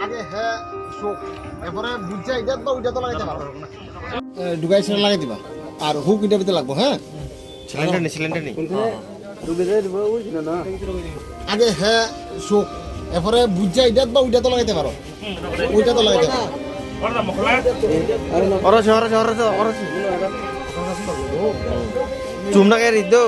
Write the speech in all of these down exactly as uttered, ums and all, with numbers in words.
আগে হ্যাঁ চোখ, এরপরে বুঝছে এটা তো ওইটা তো লাগাইতে পারো। এ, ঢুকাই সেটা লাগাই দিবা। আর হুক এটা ভিতরে লাগবো, হ্যাঁ? সিলিন্ডার নেই, সিলিন্ডার নেই। আগে হ্যাঁ চোখ, এরপরে বুঝছে এটা তো ওইটা তো লাগাইতে পারো। ওইটা তো লাগাইতে পারো। অরসি, অরসি, অরসি, অরসি। চুমনা কে রিদ্দো।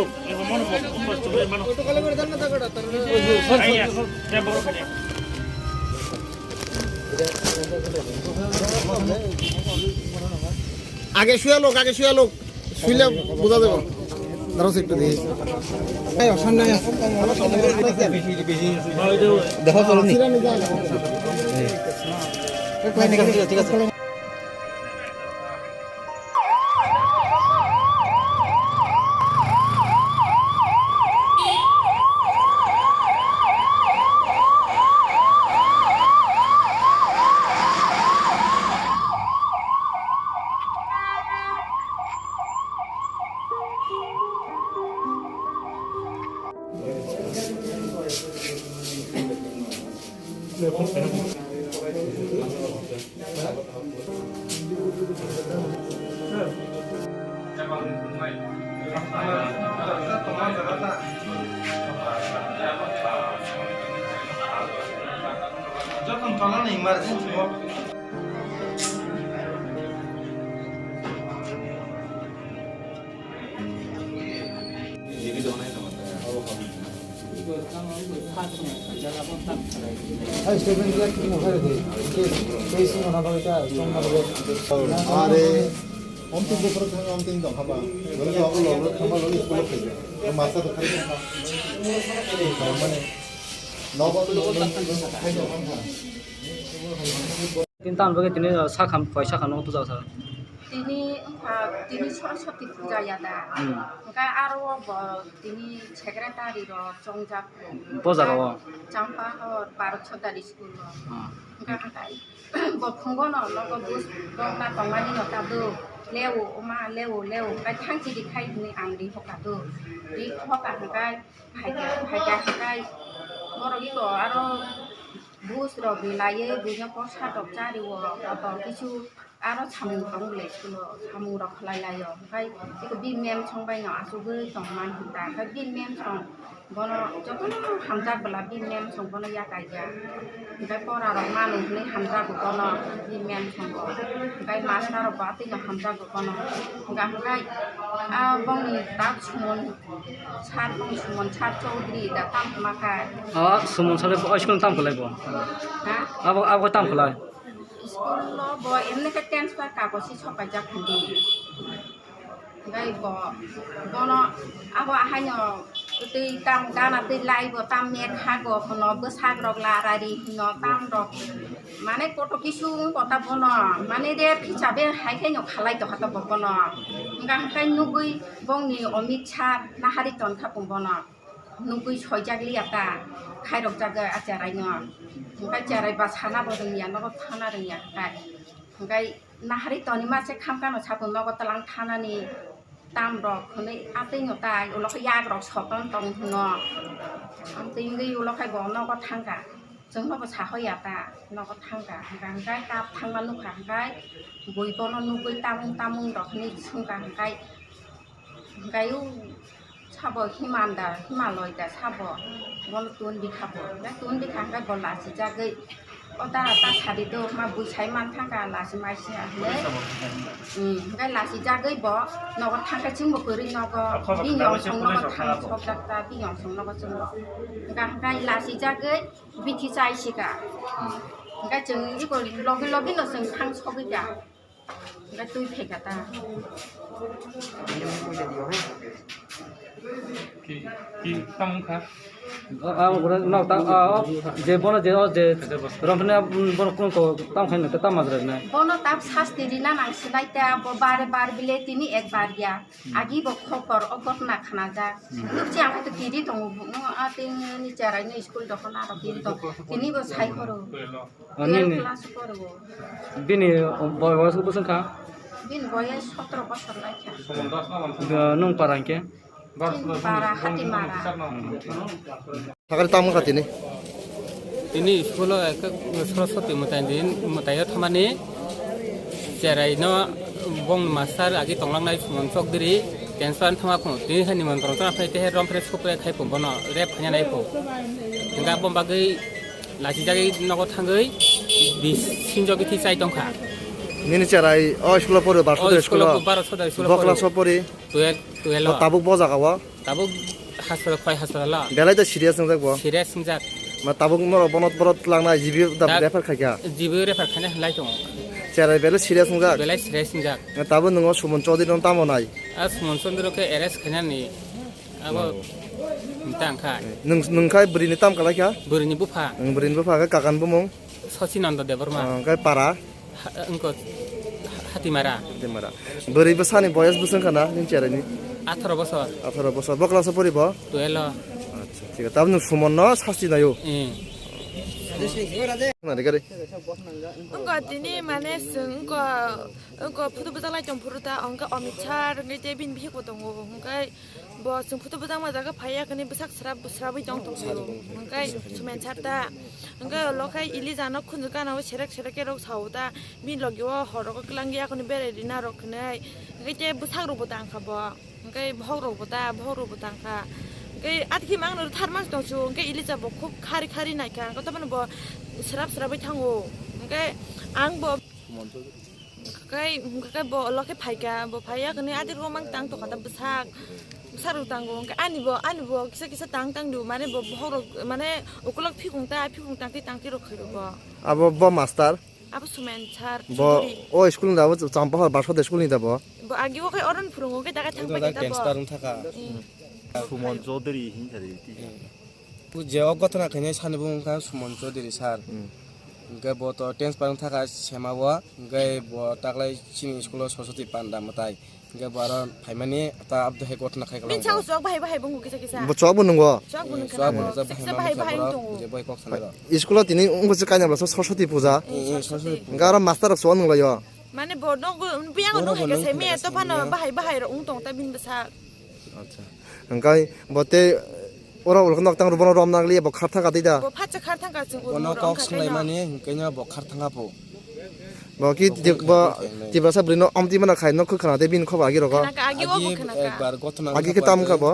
আগে শুয়ে লোক, আগে শুয়ে লোক, শুইলে বোঝা যাবে। দাঁড়াও একটু দেখি। এই, সামনে আয়। দেখো, চলো নি। ঠিক আছে, ঠিক আছে। Jokhon tongmani emergency o. Are, omtwi buphuru thang, omtwi wng tong kha ba. Bwrwi rok logwi khama logwi school o phaikha. Masa to khai tong kha. Mane, nogo to khai tong kha. Tin tan bagwi tini, uh, sakham, koi sakham no puja sa. Tini wngkha, tini Saraswati puja ya da. Hmm. Hwnkhe aro bo tini secretary rok chongjak. Bo jaga o? Champahor Bharat Sadar school o. Hmm. Hwnkhe hwnkhe bo phungo no nogo bus bokna tongmani no ta do. Leo, oma, leo, leo. Hwnkhe thang chidi khai hwnwi ang ri hoka do. Ri hoka hwnkhe phaikha, phaikha hwnkhe borok iko aro bus rok ni laiwi buino porsa rok chari o, kotor kisu aro samung tong le school o, samung rok khlai lai o, hwnkhe iko bini mem song bai no achugwi tong man hwn ta, hwnkhe bini mem song bono jotono hamjak bwla bini mem song bono yakai ya, hwnkhe pora rok manu hwnwi hamjago bono bini mem song o, hwnkhe master rok bo atwi no hamjago bono, hwnkhe hwnkhe a bongni tak sumon. Sar bong Suman, Sar Chaudhary da tam khma khai. Ah, Suman sar o school tam khulai bo. Ha? Abo, abo tam khulai. School lo bo emne ke transfer kagoz si sopaijak hindi. Gai bo, bono abo ahaino tei tam gana tei lai bo tam mek ha go hwno bwsak rok la rari hwno tam rok. Mane koto kisu wng kota bono. Mane de phicha be hai khe no khalai to hata bo bono. Hwnkha hwnkhe nugui bongni Amit Sar nahari ton kha pung bono. Nugui soijak liya ta, khairok jak a cherai no. Hwnkhe cherai ba sana bo rwngya, nogo thana rwngya hwnkhe. Hwnkhe nahari toni ma se khamkha no sapung nogo twlang thanani tam rok hwnwi atwi no tai ulo khe yak rok soton tong hwno. Amtwi wngwi ulo khe bo nogo thangkha. Chwngno bo sahoya ta, nogo thangkha. Hwnkhe hwnkhe kap thangma nukha hwnkhe bui bono nugui tamung tamung rok hwnwi swngkha hwnkhe. Hwnkhe o sabo Himanda, Himaloi da sabo, bono tun bikha bo. Hwnkhe tun bikha hwnkhe bo lachijagwi, o dara ta sadi do, ma bui sai man thangkha, lachi mai se hwnwi. Hmm, hwnkhe lachijagwi bo nogo thangkhe chwngbo kwrwi nogo, bini ongsong nogo thang sokjak ta, bini ongsong nogo chwngbo. Hwnkhe hwnkhe lachijagwi bithi chai sika. Hwnkhe chwng iko logi logi no chwng thang sogwi kha. Hwnkhe twi phaikha ta. Ki, ki, tamo kha? O, o, oro no, ta, o, o, je bono je, o, je, romphani, mm, bono kung ko, tam khaino, ta, tam majra nai. Bono tam sasti rina nang sinai ta, bo bare bar bile tini ek bar ya. Agi bo khobor, o ghotna khanajak. Nukchi ang khe to kiri tongo, bo, no, a, tini ni cherai ni school dokhon aro kiri tongo. Tini bo sai khoro. Ani twelve ni class poro. Bini boyos bwswk kha? Bini boyos sotro bosor lai kha. Nwng para hwnkhe? Para Hatimara. Sakari tamo kha tini. Tini school o ekta Saraswati mwtai din, mwtai o thamani cherai no bong master agi tonglang nai Suman Chowdhury tension thama phung tini hani mon tong tong phai te rom phre sukre khai phung bono rep khanya nai phung. Hingga bom bagwi lachi jagwi nogo thangwi bis sinjo bithi chai tong kha. Nini cherai o school o poro Barsodar school o. Baro Sodar school o. Bo class o pori. Twelve, twelve. Bo tabuk bo jaga o. Tabuk hospital, khwlai hospital o. Belai to serious wngjak bo. Serious wngjak. Ma tabuk norok bono borok twlangnai G B da refer khaikha. G B refer khaina hinlai tongo. Cherai belai serious wngjak. Belai serious wngjak. Ma tabuk nwngo Suman Chowdhury no tamo nai. A Suman Chowdhury khe arrest khainani abo tang kha. Nwng, nwng khai bwrwini tam kalaikha? Bwrwini bupha. Nwng bwrwini bupha khe kakan bumung? Sachinanda Debbarma. Ah, khe para? Ha-, wngkha Hatimara. Hatimara. Bwrwi bwsani boyes bwswng khana nini cheraini? Atharo bosor. Atharo bosor. Bo class o pori bo? Twelve o. Acha, thik ase. Tabuk nwng Suman no sasti naio? Eh. Nari gari. Wngkha tini mane chwng wngkha, wngkha photo bwchak lai tong phuru ta, wngkha Amit Sir, wngkha tei bini bihik bo tongo, wngkha Bo chwng photo bwtang ma jaga phaiya kani bwsak srap srapwi tong tong phuru. Hwnkhe Suman sir ta. Hwnkhe ulo khe Elija no khunju gana o serek serek khe rok sao ta. Bini logi o hor rogo kwlangya kani berai rina rok hinwi. Hwnkhe tei bwsak rok bo tang kha bo. Hwnkhe bohok rok bo ta, bohok rok bo tang kha. Hwnkhe atkhe mang no tharmas tong su. Hwnkhe Elija bo khub khari khari nai kha. Hwnkhe tamo bo srap srapwi thango. Hwnkhe ang bo Kai, kai bo ulo khe phaikha, bo phaiya khe ani adirok mang tang tokha ta bwsak, bwsak rok tango, hwnkhe ani bo, ani bo kisa kisa tang tang di, mane bo bohok rok, mane ukulok phikung ta, phikung tang twi tang twi rok khairo bo. Abo bo master? Abo Suman sir, bo Chudhuri. O school ni da bo Champahor Barsodar school ni da bo? Bo agi o khai oron phurungo khe da khai thang Ekdom pai da khe ta bo. Transfer wng thaka. Hmm. Suman Chaudhary hinwi sari. Je o gotona khainai sani bo wngkha Suman Chaudhary sir. Hmm. Hwnkhe bo to transfer wng thaka sema o, hwnkhe bo taklai chini school o Saraswati panda mwtai. Hwnkhe bo aro phaimani ta abdo hai gotona khai Bini kwlangbo. Chao chok bahai bahai bo wngkha kisa kisa. Bo chok bo nungo? Chok bo nungkha Chok bo nungo. Kisa kisa bahai bahai wng tongo. Je bai kok sanai rok. School o tini wngkha se kainwi bwsa Saraswati puja. Eh, eh, Saraswati. Hwnkhe aro master rok chok nunglaio. Mane bo nogo, biyang Oro no bo hai khe nung sai me phai to phano nung bahai bahai rok wng tong ta bini bwsa. Acha. Hwnkhe bo tei oro ulo nok tang bono rom nang liya bo khar thang ka tei da. Bo phatsa khar thang ka chwng Bono urmo rok kok wngkha swlai khe no. Mani hwnkhe no bo khar thang ka po. Bo ki Bo di-, kok bo kok kok kok. Tiprasa bwrwi no amtwi mana khai no khwkhana tei bini khobor agi rogo. Khana ka agi o bo Agi khana ka. Ekbar gotona Agi wngkha khe tam khe wngkha bo.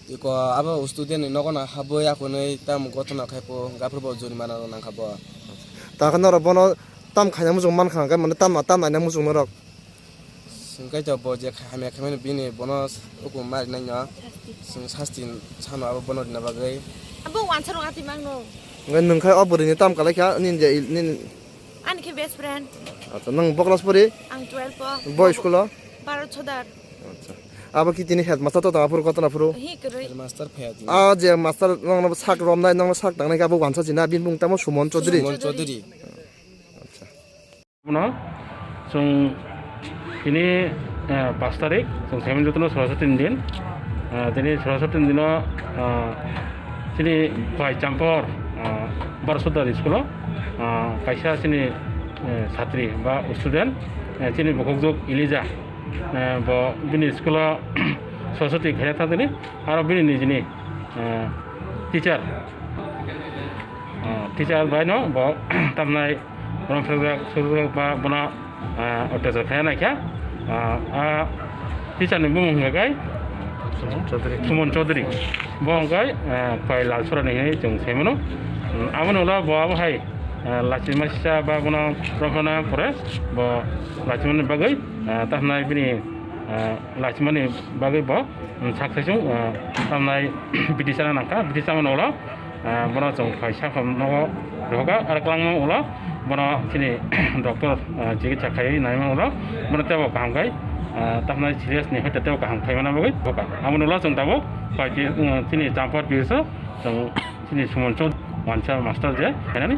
Iko abo student ni nogo no habwi akhunui tam gotona khai po gaphuru bo jurimana rok nang kha bo. Ta khe norok bono tam khaina muchung man kha hwnkhe mane tam tam naina muchung norok. Hwnkhe to bo je kha-, hamya khaimani bini bono hukum mari nai no. Chwng sasti sano abo bono rina bagwi. Abo wansa rok ati mang no. Hwnkhe nwng khai o bwrwi ni tam kalai kha nini je il-, nini. Ani khe best friend. Acha, nwng bo class pori? Ang twelve o. Bo school o? Bharat Sodar. Acha. Abo ki tini headmaster to tong aphuru gotona phuru? Hi kwrwi. Headmaster phaya tini. A je master nwng no sak romnai, nwng no sak tangnai khe abo wansa china, bini bung tamo Suman Chaudhary. Suman Chaudhary. Acha. Bono chwng tini, eh, pash tarik, chwng saiman jotono Saraswati ni din. Eh, tini Saraswati ni dino, eh, chini Khwai Champor, eh, Bharat Sodar school o, eh, kaisa chini, eh, satri ba student, eh, chini bukhukjwk Elija, eh, bo bini school o Saraswati khaina thang tini, aro bini nijini, eh, teacher, eh, teacher bai no bo tamnai Bono phirjak, phirjak ba bono, ah, otyachar khaina naikha. Ah, ah, teacher ni bumung hwnkha khe Suman Chaudhary. Suman Chaudhary. Bo hwnkha, ah, Khwai Lalsora ni hinwi chwng sai mano. Hmm, aboni ulo bo abo hai, ah, lachima sisa ba bono romphana pore bo lachimani bagwi, ah, tahmnai bini, ah, lachimani bagwi bo, hmm, sak sai chwng, ah, tahmnai bidi chana nangkha, bidi chamani ulo. Ah, bono chwng phaisa khamno rohoka, aro kwlangma ulo bono chini doctor, ah, chikitsa khaiwi naima ulo bono teibo kaham khai, ah, tamhinai serious ni hoite teibo kaham khaimana bagwi rohoka. Aboni ulo chwng tabuk pai, ah, chini Champar P S o chwng chini Suman Chowdhury wansa master je khainani